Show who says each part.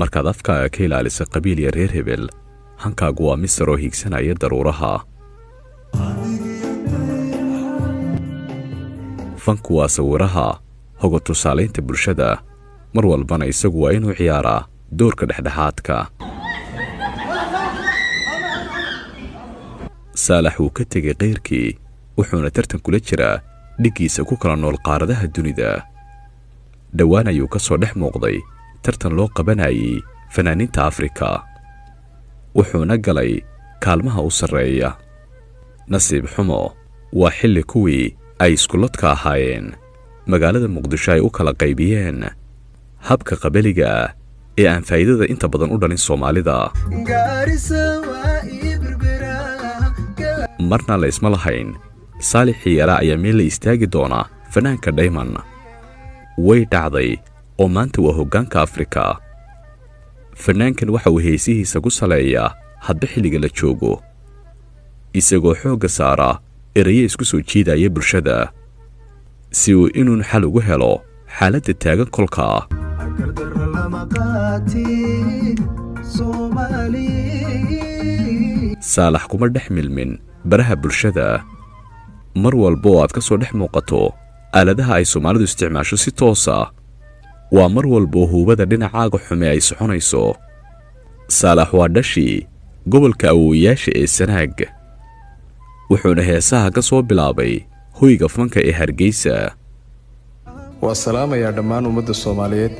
Speaker 1: Markaad afkaaga ka ilaalisa qabiil iyo reer hebel, hankaagu waa misar oo hiigsanaya daruuraha. Fanku waa sawiraha hoga tusaalaynta bulshada, mar walbana isagu waa inuu ciyaaraa doorka dhexdhexaadka. Saalax wuu ka tegay kayrkii, wuxuuna tartan kula jiraa dhiggiisa ku kala nool qaaradaha dunida. Dhowaan ayuu ka soo dhex muuqday tartan loo qabanayay fanaaniinta Afrika, wuxuuna galay kaalmaha u sarreeya. Nasiib xumo, waa xilli kuwii ay iskulodka ahaayeen magaalada Muqdisho ay u kala qaybiyeen habka qabaliga ah ee aan faa'iidada inta badan u dhalin Soomaalida. Marna la isma lahayn Saalixii yaraa ayaa meel la istaagi doona fanaanka Dhayman. Way dhacday oo maanta waa hoggaanka Afrika. Fanaankan waxa uu heesihiisa ku saleeyaa hadba xilliga la joogo, isagoo xoogga saara eraye isku soo jiidaya bulshada si uu inuun xal ugu helo xaaladda taagan kolka. Saalax kuma dhex milmin baraha bulshada. Mar walba oo aad ka soo dhex muuqato aaladaha ay Soomaalidu isticmaasho si toosa, waa mar walba huubada dhinacaaga xume ay soconayso. Saalax waa dhashii gobolka awowayaasha ee Sanaag, wuxuuna heesaha ka soo bilaabay hoyga fanka ee Hargeysa.
Speaker 2: Waa salaamayaa dhammaan ummadda Soomaaliyeed.